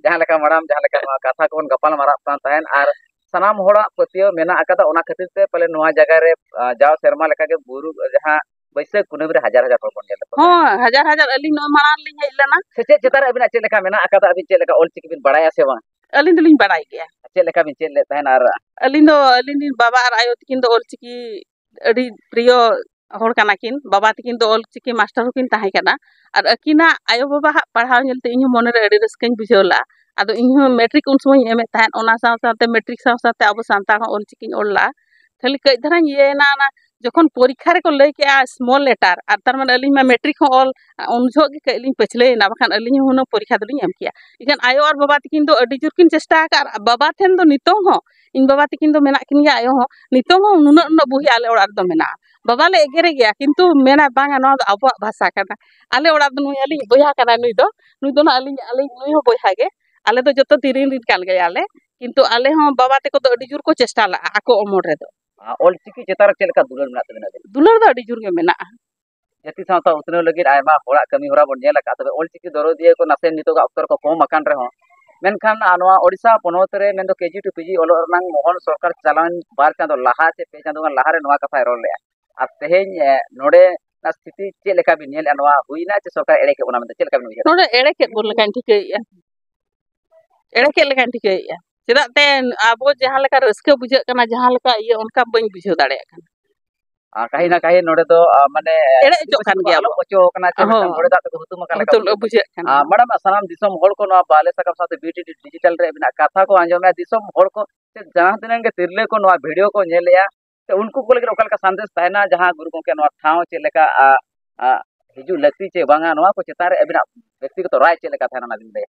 ᱡᱟᱦᱟᱸ ᱞᱮᱠᱟ ᱢᱟᱲᱟᱝ, ᱡᱟᱦᱟᱸ ᱞᱮᱠᱟ ᱱᱚᱣᱟ ᱠᱟᱛᱷᱟ ᱠᱚᱵᱚᱱ ᱜᱟᱯᱟᱞ ᱢᱟᱨᱟᱜ ᱠᱟᱱ ᱛᱟᱦᱮᱸᱫ, ᱟᱨ ᱥᱟᱱᱟᱢ ᱦᱚᱲᱟᱜ ᱯᱟᱹᱛᱭᱟᱹᱣ ᱢᱮᱱᱟᱜ ᱟᱠᱟᱫᱟ, ᱚᱱᱟ ᱠᱷᱟᱹᱛᱤᱨ ᱛᱮ ᱯᱟᱞᱮ ᱱᱚᱣᱟ ᱡᱟᱭᱜᱟ ᱨᱮ, ᱟ, ᱡᱟᱣ ᱥᱮᱨᱢᱟ ᱞᱮᱠᱟᱜᱮ ᱵᱩᱨᱩ, ᱡᱟᱦᱟᱸ ᱵᱟᱹᱭᱥᱟᱹᱠᱷ ᱠᱩᱱᱟᱹᱢᱤ ᱨᱮ ᱦᱟᱡᱟᱨ ᱦᱟᱡᱟᱨ ᱦᱚᱲ ᱵᱚᱱ ᱧᱮᱞᱮᱫ ᱠᱚ ᱛᱟᱦᱮᱸᱫ᱾ ᱦᱚᱸ, ᱦᱟᱡᱟᱨ ᱦᱟᱡᱟᱨ᱾ ᱟᱹᱞᱤᱧ ᱱᱚᱜᱼᱚᱭ ᱢᱟᱲᱟᱝ ᱞᱤᱧ ᱦᱮᱡ ᱞᱮᱱᱟ᱾ ᱥᱮᱪᱮᱫ ᱪᱮᱛᱟᱱ ᱨᱮ ᱟᱹᱵᱤᱱᱟᱜ ᱪᱮᱫ ᱞᱮᱠᱟ ᱢᱮᱱᱟᱜ ᱟᱠᱟᱫᱟ? ᱟᱹᱵᱤᱱ ᱪᱮᱫ ᱞᱮᱠᱟ ᱚᱞᱪᱤᱠᱤ ᱵᱤᱱ ᱵᱟᱲᱟᱭᱟ ᱥᱮ ᱵᱟᱝ? ᱟᱹᱞᱤᱧ ᱫᱚᱞᱤᱧ ᱵᱟᱲᱟᱭ ᱜᱮᱭᱟ᱾ ᱪᱮᱫ ᱞᱮᱠᱟ ᱵᱤᱱ ᱪᱮᱫ ᱞᱮᱫ ᱛᱟᱦᱮᱸᱫ? ᱟᱨ ᱟᱹᱞᱤᱧ ᱫᱚ, ᱟᱹᱞᱤᱧ ᱨᱮᱱ ᱵᱟᱵᱟ ᱟᱨ ᱟᱭᱳ ᱛᱟᱹᱠᱤᱱ ᱫᱚ ᱚᱞᱪᱤᱠᱤ ᱟᱹᱰᱤ ᱯᱨᱤᱭᱚ ᱦᱚᱲ ᱠᱟᱱᱟ ᱠᱤᱱ᱾ ᱵᱟᱵᱟ ᱛᱟᱹᱠᱤᱱ ᱫᱚ ᱚᱞᱪᱤᱠᱤ ᱢᱟᱥᱴᱟᱨ ᱦᱚᱸᱠᱤᱱ ᱛᱟᱦᱮᱸ ᱠᱟᱱᱟ᱾ ᱟᱨ ᱟᱹᱠᱤᱱᱟᱜ ᱟᱭᱳ-ᱵᱟᱵᱟᱣᱟᱜ ᱯᱟᱲᱦᱟᱣ ᱧᱮᱞᱛᱮ ᱤᱧ ᱦᱚᱸ ᱢᱚᱱᱮᱨᱮ ᱟᱹᱰᱤ ᱨᱟᱹᱥᱠᱟᱹᱧ ᱵᱩᱡᱷᱟᱹᱣ ᱞᱮᱫᱼᱟ᱾ ᱟᱫᱚ ᱤᱧ ᱦᱚᱸ ᱢᱮᱴᱨᱤᱠ ᱩᱱ ᱥᱚᱢᱚᱭᱤᱧ ᱮᱢᱮᱫ ᱛᱟᱦᱮᱸᱫ, ᱚᱱᱟ ᱥᱟᱶ ᱥᱟᱶᱛᱮ ᱢᱮᱴᱨᱤᱠ ᱥᱟᱶ ᱥᱟᱶᱛᱮ ᱟᱵᱚ ᱥᱟᱱᱛᱟᱲ ᱦᱚᱸ ᱚᱞᱪᱤᱠᱤᱧ ᱚᱞ ᱞᱮᱫᱼᱟ᱾ ᱠᱷᱟᱹᱞᱤ ᱠᱟᱹᱡ ᱫᱷᱟᱨᱟᱧ ᱤᱭᱟᱹᱭᱮᱱᱟ, ᱚᱱᱟ ᱡᱚᱠᱷᱚᱱ ᱯᱚᱨᱤᱠᱠᱷᱟ ᱨᱮᱠᱚ ᱞᱟᱹᱭ ᱠᱮᱜᱼᱟ small letter, ᱟᱨ ᱛᱟᱨ ᱢᱟᱱᱮ ᱟᱹᱞᱤᱧ ᱢᱟ ᱢᱮᱴᱨᱤᱠ ᱦᱚᱸ ᱚᱞ, ᱩᱱ ᱡᱚᱦᱚᱜ ᱜᱮ ᱠᱟᱹᱡ ᱞᱤᱧ ᱯᱟᱹᱪᱷᱞᱟᱹᱭᱮᱱᱟ, ᱵᱟᱠᱷᱟᱱ ᱟᱹᱞᱤᱧ ᱦᱚᱸ ᱦᱩᱱᱟᱹᱝ ᱯᱚᱨᱤᱠᱠᱷᱟ ᱫᱚᱞᱤᱧ ᱮᱢ ᱠᱮᱭᱟ᱾ ᱮᱱᱠᱷᱟᱱ ᱟᱭᱳ ᱟᱨ ᱵᱟᱵᱟ ᱛᱟᱹᱠᱤᱱ ᱫᱚ ᱟᱹᱰᱤ ᱡᱳᱨ ᱠᱤᱱ ᱪᱮᱥᱴᱟ ᱟᱠᱟᱫ, ᱟᱨ ᱵᱟᱵᱟ ᱴᱷᱮᱱ ᱫᱚ ᱱᱤᱛᱚᱝ ᱦᱚᱸ ᱤᱧ ᱵᱟᱵᱟ ᱛᱟᱹᱠᱤᱱ ᱫᱚ ᱢᱮᱱᱟᱜ ᱠᱤᱱ ᱜᱮᱭᱟ, ᱟᱭᱳ ᱦᱚᱸ᱾ ᱱᱤᱛᱚᱝ ᱦᱚᱸ ᱱᱩᱱᱟᱹᱜ ᱱᱩᱱᱟᱹᱜ ᱵᱩᱦᱤ ᱟᱞᱮ ᱚᱲᱟᱜ ᱨᱮᱫᱚ ᱢᱮᱱᱟᱜᱼᱟ᱾ ᱵᱟᱵᱟ ᱞᱮ ᱮᱜᱮᱨᱮ ᱜᱮᱭᱟ, ᱠᱤᱱᱛᱩ ᱢᱮᱱᱟᱭ, "ᱵᱟᱝᱟ, ᱱᱚᱣᱟ ᱫᱚ ᱟᱵᱚᱣᱟᱜ ᱵᱷᱟᱥᱟ ᱠᱟᱱᱟ᱾ ᱟᱞᱮ ᱚᱲᱟᱜ ᱫᱚ ᱱᱩᱭ ᱟᱞᱮᱭᱤᱡ ᱵᱚᱭᱦᱟ ᱠᱟᱱᱟᱭ, ᱱᱩᱭ ᱫᱚ, ᱱᱩᱭ ᱫᱚ ᱱᱟᱦᱟᱜ ᱟᱹᱞᱤᱧ, ᱟᱹᱞᱤᱧ, ᱱᱩᱭ ᱦᱚᱸ ᱵᱚᱭᱦᱟ ᱜᱮ᱾ ᱟᱞᱮ ᱫᱚ ᱡᱚᱛᱚ ᱛᱤᱨᱤᱱ ᱨᱤᱱ ᱠᱟᱱ ᱜᱮᱭᱟᱞᱮ, ᱠᱤᱱᱛᱩ ᱟᱞᱮ ᱦᱚᱸ ᱵᱟᱵᱟ ᱛᱟᱠᱚ ᱫᱚ ᱟᱹᱰᱤ ᱡᱳᱨ ᱠᱚ ᱪᱮᱥᱴᱟ ᱞᱟᱜᱼᱟ ᱟᱠᱚ ᱚᱢᱚᱞ ᱨᱮᱫᱚ᱾" ᱟᱨ ᱚᱞᱪᱤᱠᱤ ᱪᱮᱛᱟᱱ ᱨᱮ ᱪᱮᱫ ᱞᱮᱠᱟ ᱫᱩᱞᱟᱹᱲ ᱢᱮᱱᱟᱜ ᱛᱟᱵᱤᱱᱟ ᱟᱹᱵᱤᱱ? ᱫᱩᱞᱟᱹᱲ ᱫᱚ ᱟᱹᱰᱤ ᱡᱳᱨ ᱜᱮ ᱢᱮᱱᱟᱜᱼᱟ᱾ ᱡᱟᱹᱛᱤ ᱥᱟᱶᱛᱟ ᱩᱛᱱᱟᱹᱣ ᱞᱟᱹᱜᱤᱫ ᱟᱭᱢᱟ ᱦᱚᱲᱟᱜ ᱠᱟᱹᱢᱤ ᱦᱚᱨᱟ ᱵᱚᱱ ᱧᱮᱞ ᱟᱠᱟᱫ, ᱛᱚᱵᱮ ᱚᱞᱪᱤᱠᱤ ᱫᱚᱨᱚᱫᱤᱭᱟᱹ ᱠᱚ ᱱᱟᱥᱮ ᱱᱤᱛᱚᱜᱟᱜ ᱚᱠᱛᱚ ᱨᱮᱠᱚ ᱠᱚᱢ ᱟᱠᱟᱱ ᱨᱮᱦᱚᱸ, ᱢᱮᱱᱠᱷᱟᱱ ᱟᱨ ᱱᱚᱣᱟ ᱳᱰᱤᱥᱟ ᱯᱚᱱᱚᱛ ᱨᱮ ᱢᱮᱱᱫᱚ ᱠᱮᱡᱤ ᱴᱩ ᱯᱤᱡᱤ ᱚᱞᱚᱜ ᱨᱮᱱᱟᱜ ᱢᱚᱦᱚᱱ ᱥᱚᱨᱠᱟᱨ ᱪᱟᱞᱟᱣᱮᱱ ᱵᱟᱨ ᱪᱟᱸᱫᱳ ᱞᱟᱦᱟ ᱥᱮ ᱯᱮ ᱪᱟᱸᱫᱳ ᱜᱟᱱ ᱞᱟᱦᱟᱨᱮ ᱱᱚᱣᱟ ᱠᱟᱛᱷᱟᱭ ᱨᱚᱲ ᱞᱮᱫᱼᱟ᱾ ᱟᱨ ᱛᱮᱦᱮᱧ, ᱮ, ᱱᱚᱰᱮᱱᱟᱜ ᱥᱛᱷᱤᱛᱤ ᱪᱮᱫ ᱞᱮᱠᱟ ᱵᱤᱱ ᱧᱮᱞᱮᱫᱼᱟ? ᱱᱚᱣᱟ ᱦᱩᱭᱱᱟ ᱪᱮ ᱥᱚᱨᱠᱟᱨ ᱮᱲᱮ ᱠᱮᱫ ᱵᱚᱱᱟ ᱢᱮᱱᱛᱮ ᱪᱮᱫ ᱞᱮᱠᱟ ᱵᱤᱱ ᱩᱭᱦᱟᱹᱨᱟ? ᱱᱚᱰᱮ ᱮᱲᱮ ᱠᱮᱫ ᱵᱚᱱ ᱞᱮᱠᱟᱧ ᱴᱷᱤᱠᱟᱹᱭᱮᱫᱼᱟ᱾ ᱮᱲᱮ ᱠᱮᱫ ᱞᱮᱠᱟᱧ ᱴᱷᱤᱠᱟᱹᱭᱮᱫᱼᱟ᱾ ᱪᱮᱫᱟᱜ ᱛᱮ ᱟᱵᱚ ᱡᱟᱦᱟᱸ ᱞᱮᱠᱟ ᱨᱟᱹᱥᱠᱟᱹ ᱵᱩᱡᱷᱟᱹᱜ ᱠᱟᱱᱟ, ᱡᱟᱦᱟᱸ ᱞᱮᱠᱟ ᱤᱭᱟᱹ, ᱚᱱᱠᱟ ᱵᱟᱹᱧ ᱵᱩᱡᱷᱟᱹᱣ ᱫᱟᱲᱮᱭᱟᱜ ᱠᱟᱱᱟ᱾ ᱟᱨ ᱠᱟᱹᱦᱤ ᱱᱟ ᱠᱟᱹᱦᱤ ᱱᱚᱰᱮ ᱫᱚ, ᱟ, ᱢᱟᱱᱮ ᱮᱲᱮ ᱦᱚᱪᱚᱜ ᱠᱟᱱ ᱜᱮᱭᱟ ᱟᱞᱚ ᱵᱚ᱾ ᱦᱚᱪᱚ ᱠᱟᱱᱟ ᱪᱮ ᱢᱤᱫᱴᱟᱝ ᱦᱚᱸ᱾ ᱢᱚᱬᱮ ᱫᱟᱜ ᱛᱮᱠᱚ ᱦᱩᱛᱩᱢ ᱟᱠᱟᱱ ᱞᱮᱠᱟ ᱦᱩᱛᱩᱢ ᱵᱩᱡᱷᱟᱹᱜ ᱠᱟᱱᱟ᱾ ᱵᱩᱡᱷᱟᱹᱜ ᱠᱟᱱᱟ᱾ ᱟᱨ ᱢᱮᱰᱟᱢ, ᱥᱟᱱᱟᱢ ᱫᱤᱥᱚᱢ ᱦᱚᱲ ᱠᱚ ᱱᱚᱣᱟ ᱵᱟᱞᱮ ᱥᱟᱠᱟᱢ ᱥᱟᱶᱛᱮ ᱵᱤ ᱴᱤ ᱰᱤ ᱰᱤᱡᱤᱴᱟᱞ ᱨᱮ ᱢᱮᱱᱟᱜ ᱠᱟᱛᱷᱟ ᱠᱚ ᱟᱸᱡᱚᱢᱮᱫᱼᱟ, ᱫᱤᱥᱚᱢ ᱦᱚᱲ ᱠᱚ ᱥᱮ ᱡᱟᱦᱟᱸ ᱛᱤᱱᱟᱹᱜ ᱜᱮ ᱛᱤᱨᱞᱟᱹ ᱠᱚ ᱱᱚᱣᱟ ᱵᱷᱤᱰᱤᱭᱳ ᱠᱚ ᱧᱮᱞᱮᱫᱼᱟ, ᱥᱮ ᱩᱱᱠᱩ ᱠᱚ ᱞᱟᱹᱜᱤᱫ ᱚᱠᱟ ᱞᱮᱠᱟ ᱥᱟᱸᱫᱮᱥ ᱛᱟᱦᱮᱱᱟ, ᱡᱟᱦᱟᱸ ᱜᱩᱨᱩ ᱜᱚᱢᱠᱮ ᱱᱚᱣᱟ ᱴᱷᱟᱶ ᱪᱮᱫ ᱞᱮᱠᱟ, ᱟ, ᱟ, ᱦᱤᱡᱩᱜ ᱞᱟᱹᱠᱛᱤ ᱪᱮ ᱵᱟᱝᱟ, ᱱᱚᱣᱟ ᱠᱚ ᱪᱮᱛᱟᱱ ᱨᱮ ᱟᱹᱵᱤᱱᱟᱜ ᱵᱮᱠᱛᱤᱜᱚᱛᱚ ᱨᱟᱭ ᱪᱮᱫ ᱞᱮᱠᱟ ᱛᱟᱦᱮᱱᱟ, ᱚᱱᱟ ᱵᱤᱱ ᱞᱟᱹᱭᱟ?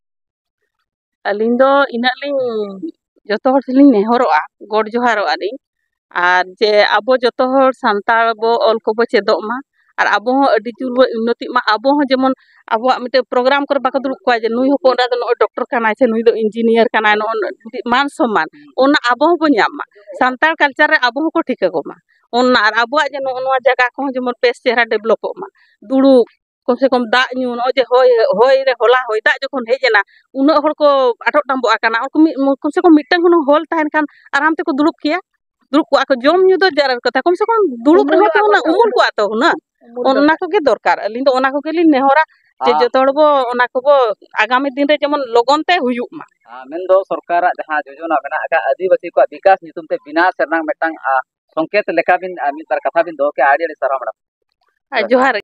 ᱟᱹᱞᱤᱧ ᱫᱚ ᱤᱱᱟᱹᱜ ᱞᱤᱧ ᱡᱚᱛᱚ ᱦᱚᱲ ᱴᱷᱮᱱ ᱞᱤᱧ ᱱᱮᱦᱚᱨᱚᱜᱼᱟ, ᱜᱚᱰ ᱡᱚᱦᱟᱨᱚᱜᱼᱟ ᱞᱤᱧ, ᱟᱨ ᱡᱮ ᱟᱵᱚ ᱡᱚᱛᱚ ᱦᱚᱲ ᱥᱟᱱᱛᱟᱲ ᱵᱚ ᱚᱞ ᱠᱚᱵᱚ ᱪᱮᱫᱚᱜ ᱢᱟ, ᱟᱨ ᱟᱵᱚ ᱦᱚᱸ ᱟᱹᱰᱤ ᱡᱳᱨ ᱵᱚ ᱩᱱᱱᱚᱛᱤᱜ ᱢᱟ᱾ ᱟᱵᱚ ᱦᱚᱸ ᱡᱮᱢᱚᱱ ᱟᱵᱚᱣᱟᱜ ᱢᱤᱫᱴᱮᱱ ᱯᱨᱳᱜᱨᱟᱢ ᱠᱚᱨᱮ ᱵᱟᱠᱚ ᱫᱩᱲᱩᱵ ᱠᱚᱣᱟ ᱡᱮ ᱱᱩᱭ ᱦᱚᱯᱚᱱ ᱮᱨᱟ ᱫᱚ ᱱᱚᱜᱼᱚᱭ ᱰᱚᱠᱴᱚᱨ ᱠᱟᱱᱟᱭ ᱥᱮ ᱱᱩᱭ ᱫᱚ ᱤᱧᱡᱤᱱᱤᱭᱟᱨ ᱠᱟᱱᱟᱭ, ᱱᱚᱜᱼᱚ ᱢᱤᱫᱴᱤᱡ ᱢᱟᱱ ᱥᱚᱢᱢᱟᱱ, ᱚᱱᱟ ᱟᱵᱚ ᱦᱚᱸᱵᱚ ᱧᱟᱢ ᱢᱟ᱾ ᱥᱟᱱᱛᱟᱲ ᱠᱟᱞᱪᱟᱨ ᱨᱮ ᱟᱵᱚ ᱦᱚᱸᱠᱚ ᱴᱷᱤᱠᱟᱹ ᱠᱚᱢᱟ ᱚᱱᱟ, ᱟᱨ ᱟᱵᱚᱣᱟᱜ ᱡᱮ ᱱᱚᱜᱼᱚ ᱱᱚᱣᱟ ᱡᱟᱭᱜᱟ ᱠᱚᱦᱚᱸ ᱡᱮᱢᱚᱱ ᱵᱮᱥ ᱪᱮᱦᱨᱟ ᱰᱮᱵᱷᱞᱚᱯᱚᱜ ᱢᱟ᱾ ᱫᱩᱲᱩᱵ, ᱠᱚᱢ ᱥᱮ ᱠᱚᱢ ᱫᱟᱜ ᱧᱩ, ᱱᱚᱜᱼᱚᱭ ᱡᱮ ᱦᱚᱭ, ᱦᱚᱭ ᱨᱮ ᱦᱚᱞᱟ ᱦᱚᱭ ᱫᱟᱜ ᱡᱚᱠᱷᱚᱱ ᱦᱮᱡ ᱮᱱᱟ, ᱩᱱᱟᱹᱜ ᱦᱚᱲ ᱠᱚ ᱟᱴᱚᱜ ᱰᱟᱢᱵᱚᱜ ᱟᱠᱟᱱᱟ, ᱩᱱᱠᱩ ᱢᱤᱫ, ᱠᱚᱢ ᱥᱮ ᱠᱚᱢ ᱢᱤᱫᱴᱟᱝ ᱦᱩᱱᱟᱹᱝ ᱦᱚᱞ ᱛᱟᱦᱮᱱ ᱠᱷᱟᱱ ᱟᱨᱟᱢ ᱛᱮᱠᱚ ᱫᱩᱲᱩᱵ ᱠᱮᱭᱟ, ᱫᱩᱲᱩᱵ ᱠᱚᱜᱼᱟ ᱠᱚ, ᱡᱚᱢ ᱧᱩ ᱫᱚ ᱡᱟᱹᱨᱩᱲ ᱠᱟᱛᱷᱟ, ᱠᱚᱢ ᱥᱮ ᱠᱚᱢ ᱫᱩᱲᱩᱵ ᱨᱮᱦᱚᱸ ᱛᱚ ᱦᱩᱱᱟᱹᱝ ᱩᱢᱩᱞ ᱠᱚᱜᱼᱟ ᱛᱚ ᱦᱩᱱᱟᱹᱝ᱾ ᱚᱱᱟ ᱠᱚᱜᱮ ᱫᱚᱨᱠᱟᱨ᱾ ᱟᱹᱞᱤᱧ ᱫᱚ ᱚᱱᱟ ᱠᱚᱜᱮᱞᱤᱧ ᱱᱮᱦᱚᱨᱟ ᱡᱮ ᱡᱚᱛᱚ ᱦᱚᱲ ᱵᱚ ᱚᱱᱟ ᱠᱚᱵᱚ ᱟᱜᱟᱢᱤ ᱫᱤᱱ ᱨᱮ ᱡᱮᱢᱚᱱ ᱞᱚᱜᱚᱱ ᱛᱮ ᱦᱩᱭᱩᱜ ᱢᱟ᱾ ᱟᱨ ᱢᱮᱱᱫᱚ ᱥᱚᱨᱠᱟᱨᱟᱜ ᱡᱟᱦᱟᱸ ᱡᱳᱡᱚᱱᱟ ᱢᱮᱱᱟᱜ ᱟᱠᱟᱫ ᱟᱹᱫᱤᱵᱟᱹᱥᱤ ᱠᱚᱣᱟᱜ ᱵᱤᱠᱟᱥ ᱧᱩᱛᱩᱢ ᱛᱮ ᱵᱤᱱᱟᱥ ᱨᱮᱱᱟᱜ ᱢᱤᱫᱴᱟᱝ, ᱟ, ᱥᱚᱝᱠᱮᱛ ᱞᱮᱠᱟ ᱵᱤᱱ, ᱟ, ᱢᱤᱫ ᱵᱟᱨ ᱠᱟᱛᱷᱟ ᱵᱤᱱ ᱫᱚᱦᱚ ᱠᱮᱜᱼᱟ, ᱟᱹᱰᱤ ᱟᱹᱰᱤ ᱥᱟᱨᱦᱟᱣ ᱢᱮᱰᱟᱢ᱾ ᱟᱨ ᱡᱚᱦᱟᱨ᱾